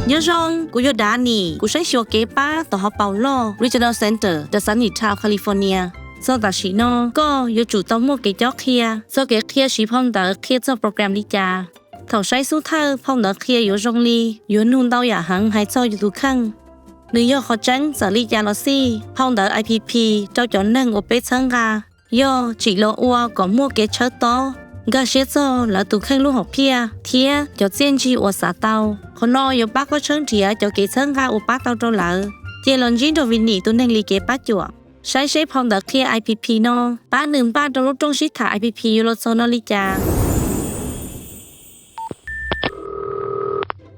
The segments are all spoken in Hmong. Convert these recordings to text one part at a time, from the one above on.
Nyob zoo, kuv yog Dav Nim, kuv saib xyuas kev pab tom hauv paus loj Regional Center, Dav Xav Nim Town, California. Txog tam sim no koj yuav tsum tau muaj kev cob qhia txog kev qhia siv phau ntawv qhia txog program li cas. Thaum saib xub thawj, phau ntawv qhia yuav zoo li yuav nug ntau yam heev hais txog yus tus kheej. Nws yog qhov tseeb txawm li cas los xij, phau ntawv I P P rau cov neeg uas peb txhawb nqa yog tsim los ua kom muaj kev tshawb tob, nkag siab txog lawv tus kheej lub hom phiaj thiab cov txiaj ntsig uas xav tau. Qhov no yuav pab koj tshawb nrhiav cov kev txhawb nqa uas pab tau rau lawv. Ces los ntsib nrog Vinny tus neeg li kev pab cuam, saib seb phau ntawv qhia I P P no pab nws npaj rau lub rooj sib tham I P P yuav los txog no li cas.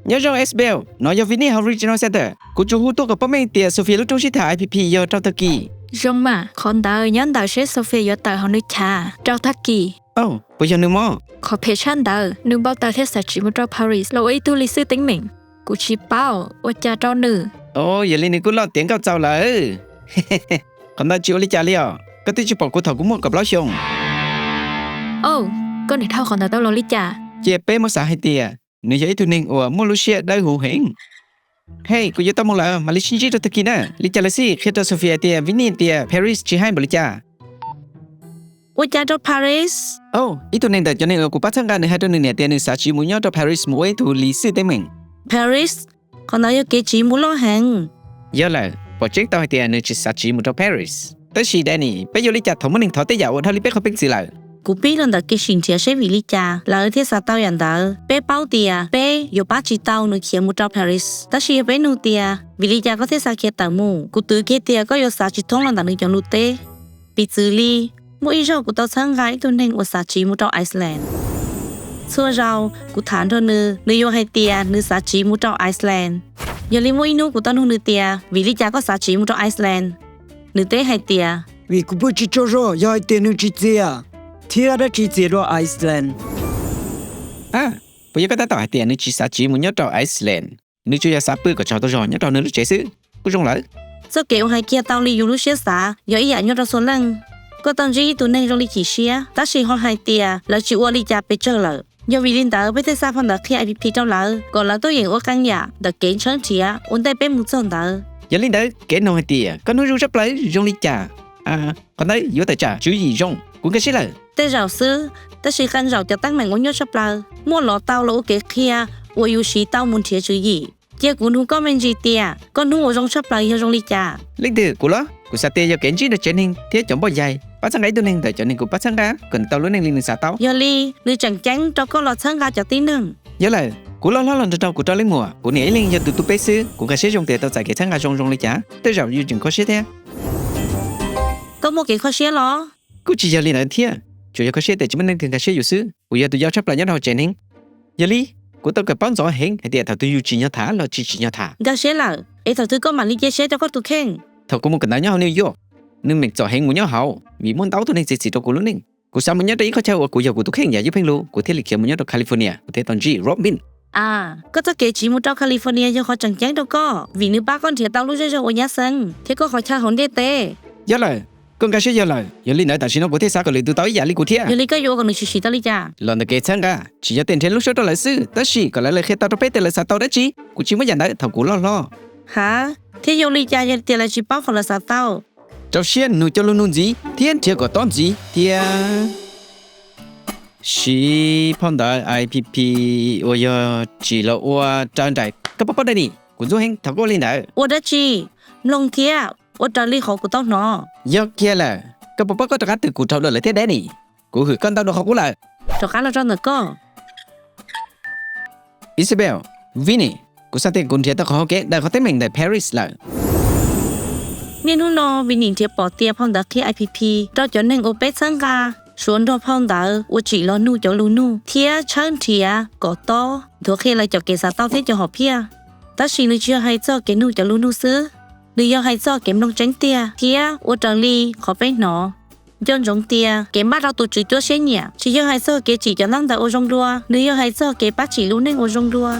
Nyob zoo Isabel, no yog Vinny hauv Regional Center. Kuv tsuas hu tuaj kom paub meej tias Sophia lub rooj sib tham I P P yog rau tag kis. Zoo mas, qhov ntawd nyob ntawm seb Sophia yuav tawm hauv nws chav rau tag kis. Puas yog nws mog? Qhov phem tshaj ntawd, nws npau taws thiab xav tsiv mus rau Paris los ua ib tug li xwb teeb meem. Kuv tsis paub ua cas rau nws. Yog li nws kuj loj tiav nkauj txaus lawm. Qhov ntawd tsis ua li cas li os, koj twb tsis pom kuv thaum kuv muaj kaum plaub xyoos. Koj niaj dhau qhov ntawd tau los li cas? Cia peb muab xav hais tias nws yog ib tug neeg uas muaj lub siab dawb huv heev. Hej, kuv yuav tau mus lawm, mam li sib ntsib rau tag kis na. Li cas lawm xij, qhia rau Sophia tias Vinny tias Paris tsis haib npaum li cas. Ua cas rau Paris? Ib tug neeg ntawm cov neeg uas kuv pab txhawb nqa nws hais rau nws niam tias nws xav tsiv mus nyob rau Paris mus ua ib tug li xwb teeb meem. Paris? Qhov ntawd yog kev tsiv mus loj heev. Yog lawm, pom tseeb tau hais tias nws tsis xav tsiv mus rau Paris. Tab sis Danny, peb yuav li cas thaum muaj neeg thov tej yam uas dhau li peb qhov peev xwm lawm? Kuv pib los ntawm kev sim nrhiav seb vim li cas lawv thiaj xav tau yam ntawd. Peb paub tias peb yuav pab tsis tau nws khiav mus rau Paris, tab sis yog peb nug tias vim li cas koj thiaj xav khiav tawm mus, kuv twv kiag tias koj yuav xav tsis thoob los ntawm nws cov lus teb. Piv txwv li, muaj ib zaug kuv tau txhawb nqa ib tug neeg uas xav tsiv mus rau Iceland. Txhua zaus kuv tham nrog nws, nws yuav hais tias nws xav tsiv mus rau Iceland. Yog li muaj ib hnub kuv tau nug nws tias vim li cas koj xav tsiv mus rau Iceland, nws teb hais tias, vim kuv pw tsis tsaug zog yog hais tias nws tsis txias, thiab dab tsi txias dua Iceland. Puas yog koj tab tom hais tias nws tsis xav tsiv mus nyob rau Iceland, nws tsuas yog xav pw kom tsaug tau zog nyob rau nws lub tsev xwb, kuj zoo lawm. Txoj kev uas hais kiag tau li yus lub siab xav yog ib yam nyob rau txhua leej. Koj tau ntsib ib tug neeg zoo li chim siab, tab sis ho hais tias lawv tsis ua li cas pes tsawg lawm. Yog vim li ntawd peb thiaj xa phau ntawv qhia I P P rau lawv kom lawv tuaj yeem ua qee yam ntawm kev tshawb nrhiav ua ntej peb mus txog ntawd. Yog li ntawd kev nug hais tias koj hnub zoo tshaj plaws zoo li cas, qhov ntawd yuav tawm tsam tswv yim zoo, kuv nkag siab lawm. Tej zaum xwb, tab sis qee zaum cov teeb meem uas nyuaj tshaj plaws muaj los tau los ua kev qhia uas yus siv tau mus nrhiav tswv yim. Cia kuv nug koj me ntsis tias koj hnub uas zoo tshaj plaws yog zoo li cas? Leej twg, kuv los? Kuv xav tias yog kev ntsib nrog tsev neeg thiab cov npoj yaig, pab txhawb nqa ib tug neeg ntawm cov neeg kuv pab txhawb nqa kom nws tau lub neej li nws xav tau. Yog li, nws tseem ceeb rau koj los txhawb nqa cov tib neeg? Yog lawm, kuv loj hlob los nrog rau kuv rau leej muam, kuv niam ib leeg yog tus tu peb xwb. Kuv nkag siab zoo tias tau txais kev txhawb nqa zoo zoo li cas, tej zaum yus tseem kho siab thiab. Koj muaj kev kho siab los? Kuj tsis yog li ntawd thiab, tsuas yog kho siab tias tsis muaj neeg twg nkag siab yus xwb. Kuv yog tus yau tshaj plaws nyob rau hauv tsev neeg. Yog li, kuv tau kawm paub ntxov heev hais tias thaum twg yus tsim nyog tham los tsis tsim nyog tham. Nkag siab lawm, es thaum twg koj mam li cia siab rau koj tus kheej? Thaum kuv mus kawm ntawv nyob hauv New York, nws meem txom heev mus nyob hauv vim muaj ntau tus neeg txiav txim rau kuv lub neej. Kuv xav mus nyob rau ib qhov chaw uas kuv yog kuv tus kheej yam ywj pheej lug, kuv thiaj li khiav mus nyob rau California, kuv thiaj tau ntsib Robin. Koj txoj kev tsiv mus rau California yog qhov tseem ceeb rau koj vim nws pab koj nrhiav tau lub zej zog uas nyab xeeb thiab koj qhov chaw hauv ntiaj teb. Yog lawm, koj nkag siab yog lawm. Yog li ntawd tam sim no kuv thiaj xav kom lwm tus tau ib yam li kuv thiab. Yog li koj yuav ua kom nws tshwm sim tau li cas? Los ntawm kev txhawb nqa, tsis yog tias nrhiav lub suab rau lawv xwb, tab sis kom lawv lawv qhia tau rau peb tias lawv xav tau dab tsi. Kuv tsis muab yam ntawd thaum kuv loj hlob. Hav, thiab zoo li cas yog tias lawv tsis paub qhov lawv xav tau? Rau siab nug cov lus nug ntxiv thiab nrhiav kom tob ntxiv thiab siv phau ntawv I P P uas yog tsim los ua raws nraim. Koj puas paub Danny? Kuv ntxub heev thaum koj ua li ntawd. Ua dab tsi? Mloog thiab ua raws li qhov kuv tau hnov. Yog kiag lawm, koj puas paub koj rov qab twg kuv dhau dua lawm thiab Danny? Kuv hwm koj ntau dua qhov qub lawm. Rov qab los rau ntawm koj. Isabel, Vinny, kuv xav tias kuv nrhiav tau qhov hau kev daws qhov teeb meem ntawm Paris lawm. Niaj hnub no Vinny nrhiav pom tias phau ntawv qhia I P P rau cov neeg uas peb txhawb nqa suav nrog phau ntawv uas tsim los nug cov lus nug thiab tshawb nrhiav kom tob nthuav qhia lawv cov kev xav tau thiab cov hom phiaj. Tab sis nws tsis yog hais txog kev nug cov lus nug xwb, nws yog hais txog kev mloog tseeb tiag thiab ua raws li qhov peb hnov. Nco ntsoov tias kev npaj rau tus Tswv cuab siab nyiam tsis yog hais txog kev tsim cov ntaub ntawv uas zoo dua, nws yog hais txog kev pab tsim lub neej uas zoo dua.